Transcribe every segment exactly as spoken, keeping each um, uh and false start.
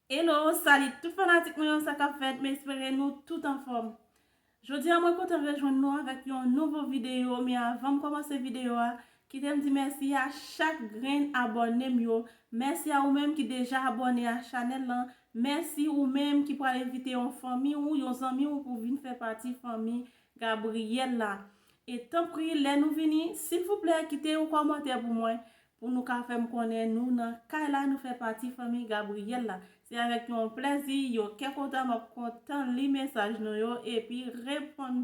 Hello, salut tout fanatik mwen yo, sa k ap fèt? M espere nou tout anfòm. Jodi a mwen kontan rejwenn nou avèk yon nouvo videyo, men avan m kòmanse videyo a, kite m di mèsi a chak grenn abòne m yo. Mèsi a ou menm ki deja abòne a chanèl lan. Mèsi ou menm ki pral envite yon fanmi ou, yon zanmi ou pou vin fè pati fanmi Gabriel la. E tanpri, lè nou vini, silvouplè, kite yon kòmantè pou mwen, pou nou ka fè m konnen nou nan kay la, nou fè pati fanmi Gabriel la. Se avèk yon plèzi, yon kè kontan, m ap kontan li mesaj nou yo, epi reponn.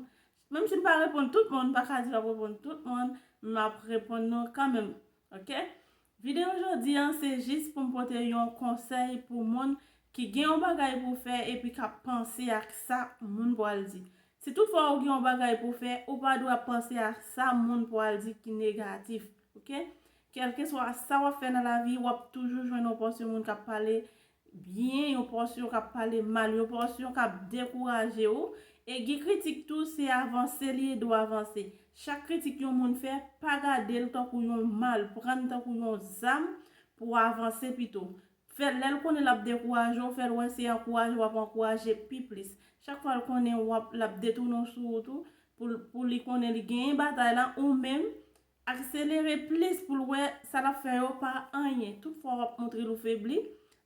Menm si m pa reponn tout moun, m pa ka di m ap reponn tout moun, m ap reponn nou kanmenm. Ok? Videyo jodi an, se jis pou m pote yon konsèy pou moun ki gen yon bagay pou fè epi k ap panse ak sa moun pral di. Si toutfwa ou gen yon bagay pou fè, ou pa dwe ap panse ak sa moun pral di ki negatif. Ok? Kèlkeswa sa w ap fè nan lavi, w ap toujou jwenn yon pòsyon moun k ap pale byen, yon pòsyon k ap pale mal, yon pòsyon k ap dekouraje w. E gen kritik tou, se avanse li ede w avanse. Chak kritik yon moun fè, pa gade l tankou yon mal, pran l tankou yon zam pou w avanse pito. Fè l, lè l konnen l ap dekouraje w, fè l wè se ankouraje w ap ankouraje pi plis. Chak fwa l konnen w ap, l ap detounen w sou wout ou, pou, pou li konnen li genyen batay la, ou menm, akselere plis pou l wè sa l ap fè yo pa anyen. Toutfwa w ap montre l ou febli,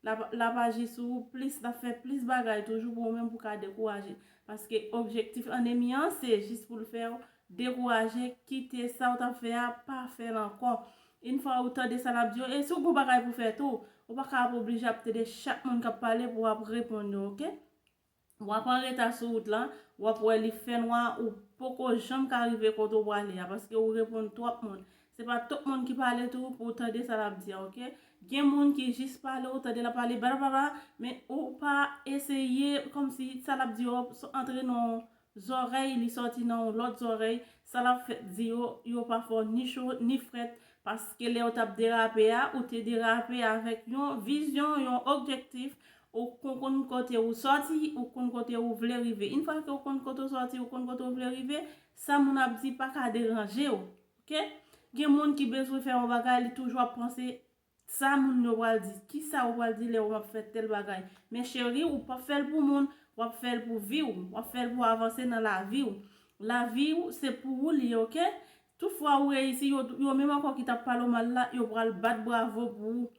l ap, l ap aji sou ou plis, l ap fè plis bagay toujou pou ou menm pou ka dekouraje. Paske objektif ènmi an, se jis pou l fè w dekouraje, kite sa w t ap fè a, pa fè l ankò. Yon fwa ou tande sa l ap di yo, e si w gen bagay pou fè tou, ou pa ka ap oblije ap tande chak moun k ap pale pou w ap reponn yo, ok? W ap anreta sou wout lan, w ap wè li fènwa, ou poko janm ka rive kote w prale a, paske ou reponn twòp moun. Se pa tout moun ki pale tou pou w tande sa l ap di a, ok? Gen moun ki jis pale, ou tande l ap pale, blablabla, men ou pa eseye, kòmsi sa l ap di yo antre nan yon zòrèy, li sòti nan yon lòt zòrèy, sa l ap fè, di yo, yo pa fè w ni cho, ni frèt, paske lè w t ap derape a, ou te derape avèk yon vizyon, yon objektif, ou kon-, konn kote ou sòti, ou konn kote ou vle rive. Yon fwa ke ou konn kote ou sòti, ou konn kote ou vle rive, sa moun ap di pa ka deranje w, ok? Gen moun ki bezwen fè yon bagay, li toujou ap panse sa moun yo pral di, kisa ou pral di lè w ap fè tèl bagay. Men cheri, ou p ap fè l pou moun, w ap fè l pou vi w, w ap fè l pou avanse nan lavi w. Lavi w, se pou ou li ye, ok? Toutfwa ou reyisi, yo, yo menm ankò ki t ap pale w mal la, yo pral bat bravo pou ou.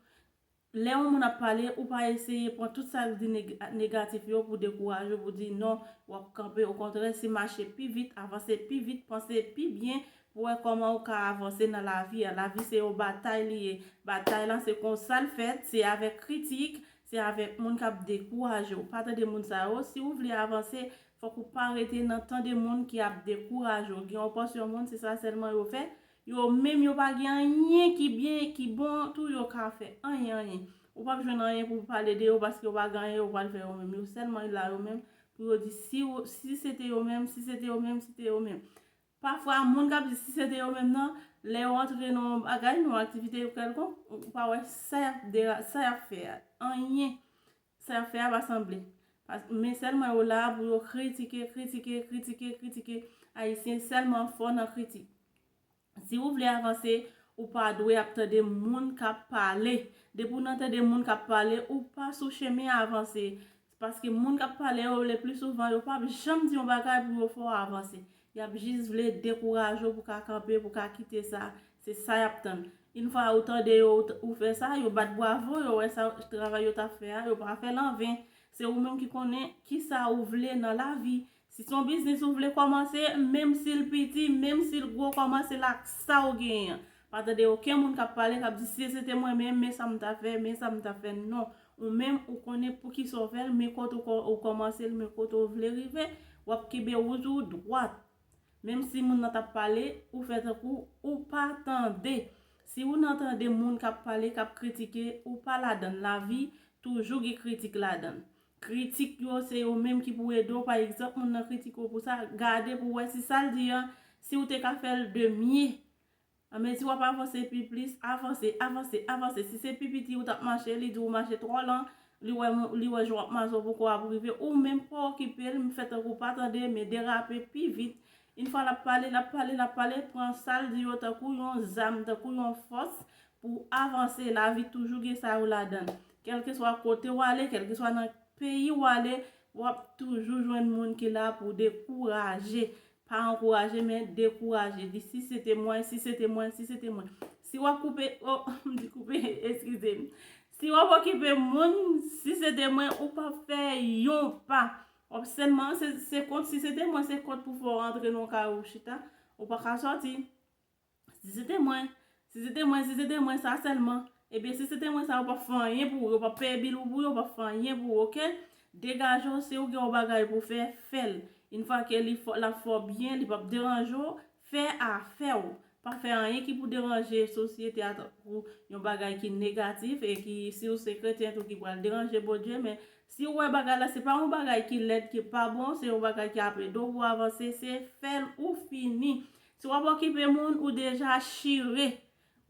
Lè yon moun ap pale, ou pa eseye pran tout sa l di neg-, negatif yo pou dekouraje w, pou di non, w ap kanpe. Okontrè, se mache pi vit, avanse pi vit, panse pi byen, pou wè kòman ou ka avanse nan lavi a. Lavi se yon batay li ye. Batay lan se konsa l fèt, se avèk kritik, se avèk moun k ap dekouraje w. Pa tande moun sa yo. Si ou vle avanse, fòk ou pa rete nan tande moun ki ap dekouraje w. Gen yon pòsyon moun, se sa sèlman yo fè. Yo menm, yo pa gen anyen ki byen, ki bon, tou yo ka fè. Anyen, anyen. Ou p ap jwenn anyen pou pale de yo, paske yo pa gen anyen yo pral fè yo menm. Yo sèlman la yo menm pou yo di si, si se te yo menm, si se te yo menm, si se te yo menm. Pafwa, moun k ap di si se te yo menm nan, lè yo antre nan yon bagay, nan yon aktivite kèlkonk, ou pa wè sa y ap dera-, sa y ap fè a. Anyen sa y ap fè a pa sanble. Pas-, men sèlman yo la pou yo kritike, kritike, kritike, kritike. Ayisyen sèlman fò nan kritik. Si ou vle avanse, ou pa dwe ap tande moun k ap pale. Depi w nan tande moun k ap pale, ou pa sou chemen avanse. Paske moun k ap pale yo, le pli souvan, yo p ap janm di yon bagay pou yo fè w avanse. Y ap jis vle dekouraje w pou w ka kanpe, pou w ka kite sa. Se sa y ap tann. Yon fwa ou tande yo, ou t-, ou fè sa, yo bat bravo, yo wè sa travay yo t ap fè a, yo pa fè l anven. Se ou menm ki konnen kisa ou vle nan lavi. Si se yon biznis ou vle kòmanse, menm si l piti, menm si l gwo, kòmanse l ak sa ou genyen an. Pa tande okenn moun k ap pale, k ap di, "Si se te mwen menm, men sa m ta fè, men sa m ta fè." Non. Ou menm, ou konnen poukisa w fè l, men kote w kò-, ou kòmanse l, men kote w vle rive, w ap kenbe wout ou dwat. Menm si moun nan t ap pale, ou fè tankou ou pa tande. Si ou nan tande moun k ap pale, k ap kritike, ou pa ladan l. Lavi toujou gen kritik ladan l. Kritik yo, se yo menm ki pou ede w. Pa egzanp, moun nan kritike w pou sa, gade pou w wè si sa l di an, si w te ka fè l de mye. Anmezi w ap avanse pi plis, avanse, avanse, avanse. Si se pi piti ou t ap mache, li di w mache twò lan, li wè, li wè jan w ap mache, w poko ap rive, ou menm pa okipe l, fè tankou w pa tande, men derape pi vit. Yon fwa l ap pale, l ap pale, l ap pale, pran sa l di yo tankou yon zam, tankou yon fòs pou w avanse. Lavi toujou gen sa yo ladan l. Kèlkeswa kote w ale, kèlkeswa nan peyi w ale, w ap toujou jwenn moun ki la pou dekouraje. Pa ankouraje, men dekouraje. Di si se te mwen, si se te mwen, si se te mwen. Si w ap koupe, oh, m di koupe, eskize m. Si w ap okipe moun, si se te mwen, ou p ap fè yon pa. W ap sèlman, se, se kont, si se te mwen, se kont pou fè w antre nan yon kay ou chita, ou pa ka sòti. Si se te mwen, si se te mwen, si se te mwen, sa sèlman. Ebyen, si se te mwen, sa yo p ap fè anyen pou ou, yo p ap peye bil ou pou yo, yo p ap fè anyen pou ou, oke? Degaje w, si ou gen yon bagay pou fè, fè l. Yon fwa ke li fè, l ap fè w byen, li p ap deranje w, fè afè w. Pa fè anyen ki pou deranje sosyete a tankou yon bagay ki negatif e ki, si w se kretyen tou, ki pral deranje Bondye, men si w wè bagay la, se pa yon bagay ki lèd, ki pa bon, se yon bagay ki ap ede w pou avanse, se fè l ou fini. Si w ap okipe moun, ou deja chire.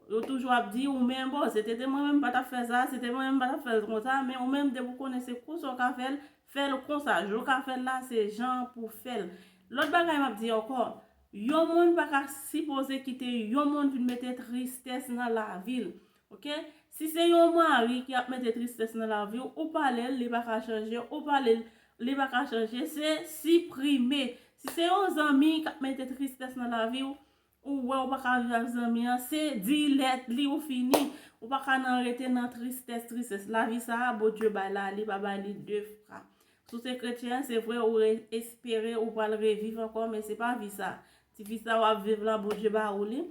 Yo toujou ap di, ou menm, bon, se te, te mwen menm pa t ap fè sa, se te mwen menm pa t ap fè l konsa, men ou menm, depi w konnen se konsa w ka fè l, fè l konsa. Jan w ka fè l la, se jan pou fè l. Lòt bagay m ap di ankò, yon moun pa ka sipoze kite yon moun vin mete tristès nan lavi l. Oke? Si se yon mari ki ap mete tristès nan lavi w, ou pale l, li pa ka chanje, ou pale l, li pa ka chanje, se siprime. Si se yon zanmi k ap mete tristès nan lavi w, ou wè ou pa ka viv ak zanmi an, se delete li, ou fini. Ou pa ka nan rete nan tristès, tristès. Lavi sa a, Bondye bay la, li pa bay li de fwa. Si w se kretyen, se vre, ou re-, espere ou pral reviv ankò, men se pa vi sa. Ti vi sa w ap viv la, Bondye ba ou li.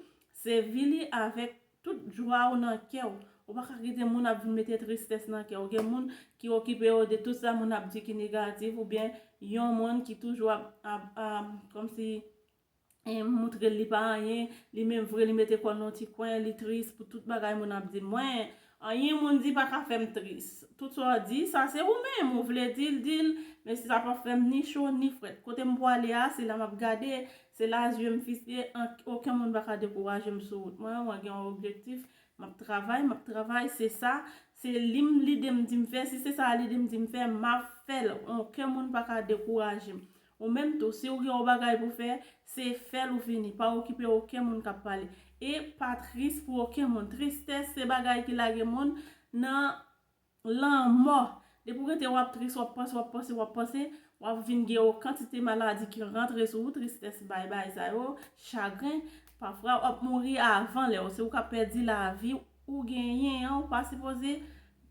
Se vi li avèk tout jwa w nan kè w. Ou pa ka kite moun ap vin mete tristès nan kè w. Gen moun ki okipe yo de tout sa moun ap di ki negatif, oubyen yon moun ki toujou ap, ap, ap, kòmsi, e, moutre l li pa anyen, li menm vre li mete kò l nan ti kwen, li tris pou tout bagay moun ap di. Mwen, anyen moun di pa ka fè m tris. Tout sa w di, sa se ou menm, ou vle di l, di l, men si sa p ap fè m ni cho ni frèt. Kote m pwale a, se la m ap gade, se la zye m fikse, an-, okenn moun pa ka dekouraje m sou wout mwen, mwen gen yon objektif, m ap travay, m ap travay, se sa, se li m, lide m di m fè, si se sa lide m di m fè, m ap fè l, okenn moun pa ka dekouraje m. Ou menm tou, si w gen yon bagay pou fè, se fè l ou fini. Pa okipe okenn moun k ap pale. E pa tris pou okenn moun. Tristès se bagay ki lage moun nan lanmò. Depi w rete w ap tris, w ap panse, w ap panse, w ap panse, w ap vin gen yon kantite maladi ki rantre sou ou, tristès bay bagay sa yo, chagren. Pafwa w ap mouri avan lè w. Se ou k ap pèdi lavi w genyen an, ou pa sipoze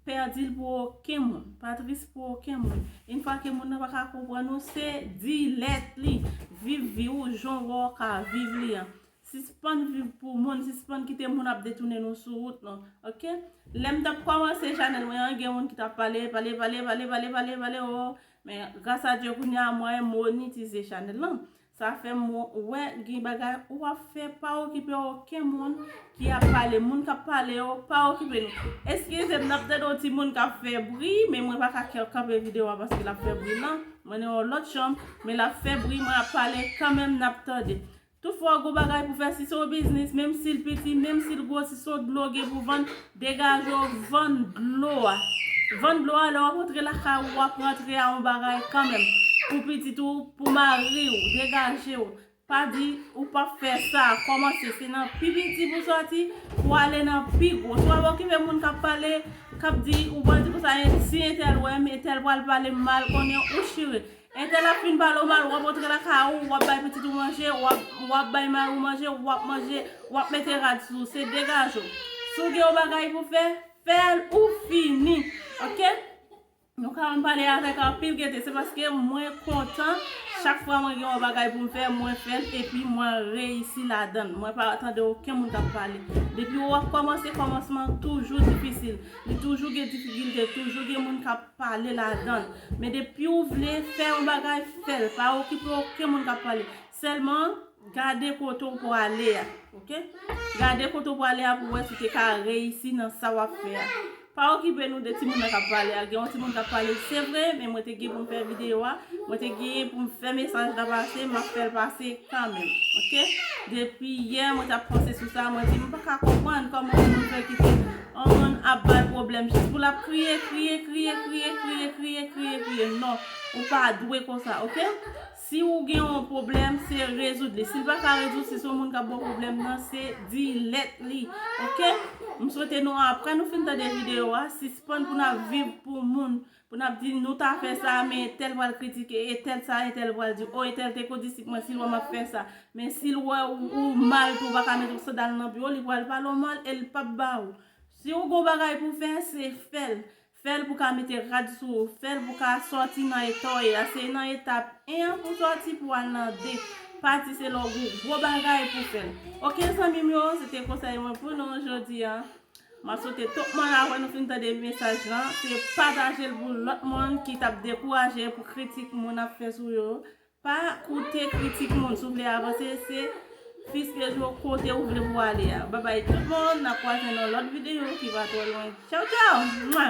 pèdi l pou okenn moun, pa tris pou okenn moun. Yon fwa ke moun nan pa ka konprann ou, se delete li. Viv vi w jan w wè w ka viv li an. Sispann viv pou moun, sispann kite moun ap detounen nou sou wout nou, oke? Lè m t ap kòmanse chanèl mwen an, gen moun ki t ap pale, pale, pale, pale, pale, pale, pale, o. Men gras a Dye, kounye a mwen monetize chanèl lan. Sa fè m wè gen bagay ou ap fè, pa okipe okenn moun ki ap pale. Moun k ap pale yo, pa okipe nou. Eskize m, n ap tande yon timoun k ap fè bri, men mwen pa ka kanpe videyo a paske l ap fè bri lan. Mwen nan yon lòt chanm, men l ap fè bri, mwen ap pale kanmenm, n ap tande. Tout fwa w gon bagay pou fè, si se yon biznis, menm si l piti, menm si l gwo, si se yon dlo gen pou vann, degaje w, vann dlo a. Vann dlo a, lè w ap rantre lakay ou, w ap rantre a yon bagay kanmenm. Pou pitit ou, pou mari w, degaje w. Pa di ou p ap fè sa, kòmanse, se nan pi piti pou sòti, pou ale nan pi gwo. Si w ap okipe moun k ap pale, k ap di, ou pral di konsa, si entèl wè m, entèl pral pale m mal, konnen ou chire. Entèl ap fin pale w mal, w ap rantre lakay ou, w ap bay pitit ou manje, w ap, w ap bay mari w manje, w ap manje, w ap mete rad sou ou, se degaje w. Si w gen yon bagay pou fè, fè l ou fini, oke? Nou ka m pale avèk anpil gete, se paske mwen kontan, chak fwa mwen gen yon bagay pou m fè, mwen fè l, epi mwen reyisi ladan l. Mwen pa tande okenn moun k ap pale. Depi w ap kòmanse, kòmansman toujou difisil. Li toujou gen difikilte, toujou gen moun k ap pale ladan l. Men depi w vle fè yon bagay, fè l. Pa okipe okenn moun k ap pale. Sèlman, gade kote w pwale a, oke? Gade kote w pwale a pou w wè si w te ka reyisi nan sa w ap fè a. Pa okipe nou de timoun nan k ap pale a. Gen yon timoun k ap pale, se vre, men mwen te gen pou m fè videyo a. Mwen te gen pou m fè mesaj la pase, m ap fè l pase kanmenm, oke? Depi yè, mwen t ap panse sou sa, mwen di, m pa ka konprann kòman yon moun fè kite yon moun ap bay pwoblèm jis pou l ap kriye, kriye, kriye. Non, ou pa dwe konsa, oke? Si ou gen yon pwoblèm, se rezoud li. Si l pa ka rezoud, si se yon moun k ap ba w pwoblèm nan, se delete li, oke? M swete nou, apre nou fin tande videyo a, sispann pou n ap viv pou moun, pou n ap di nou ta fè sa, men entèl pral kritike, entèl sa, entèl pral di, o, entèl te ko disip mwen, si l wè m ap fè sa. Men si l wè ou, ou mal tou, ou pa ka mete yon sandal nan pye w, li pral pale w mal e l p ap ba ou. Si w gon bagay pou fè, se fè l. Fè l pou ka mete rad sou ou, fè l pou ka sòti nan eta w ye a. Se nan etap en an pou sòti pou al nan de. Pati se lè w gon gwo bagay pou fè l. Oke, zanmi m yo, se te konsèy mwen pou nou jodi a. M ap swete tout moun, apre nou fin tande mesaj lan, se pataje l pou lòt moun ki t ap dekouraje pou kritik moun ap fè sou yo. Pa koute kritik moun, si w vle avanse, se fiske je w kote ou vle pou w ale a. Babay tout moun, n ap kwaze nan lòt videyo ki pa twò lwen. Tchaw, tchaw! Mwa!